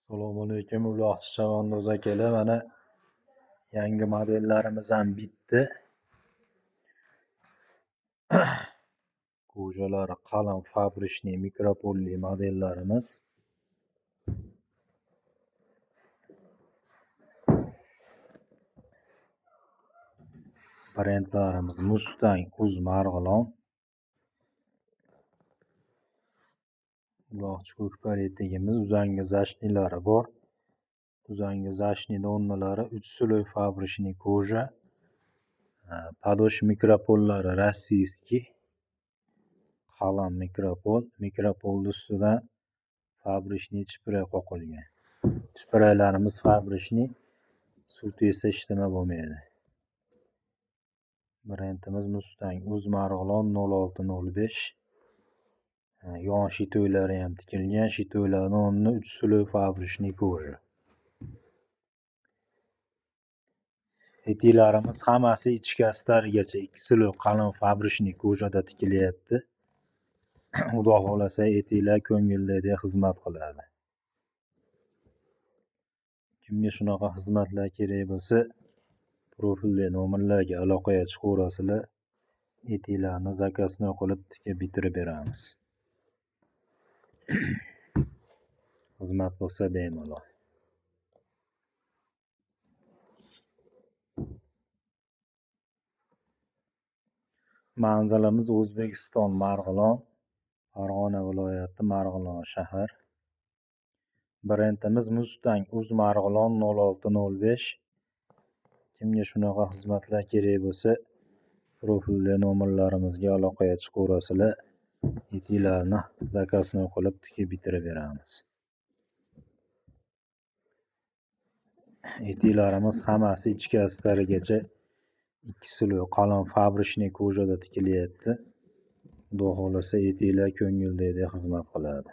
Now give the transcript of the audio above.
Assalomu alaykum, uloqchi chavandoz akalar. Mana yangi modellarimiz ham bitdi. Ko'jalari qalin fabrичный mikropolli modellarimiz. Brendlarimiz Mustang, Uz Marg'ilon. Uloqchi ko'kpar etigimiz, uzangi zashnilari bor. Uzangi zashni donnalari 3 слой fabrичный кожа. Подош mikropollari rossiyskiy. Qalin mikropol. Mikropolni ustidan fabrичный chipray qoqilgan. Chipraylarimiz fabrичный, suv tegsa hech nima bo'lmaydi. Brendimiz Mustang, Uz Marg'ilon 0605. Yon shitoylari ham tikilgan. Shitoylarni o'rnida 3 слой fabrичный кожа. Etiklarimiz hammasi ichki astarigacha 2 слой qalin fabrичный kojada tikilyapti. Xudo xohlasa, etiklar ko'ngildagidek xizmat qiladi. Kimga shunaqa xizmatlar kerak bo'lsa, profilli nomerlarga aloqaga chiqaverasizlar. Etiklarni zakaznoy qilib tikib bitirib beramiz. Xizmat bo'lsa bemalol. Manzilimiz O'zbekiston, Marg'ilon, Farg'ona viloyati, Marg'ilon shahar. Brendimiz Mustang, Uz Marg'ilon 0605. Kimga shunaqa xizmatlar kerak bo'lsa, profilli nomerlarimizga aloqaga chiqaverasizlar. Etiklarni zakaznoy qilib tikib bitirib beramiz. Etiklarimiz hammasi ichki astarigacha 2 слой qalin fabrичный kojada tikilyapti. Xudo xohlasa, etiklar ko'ngildagidek xizmat qiladi.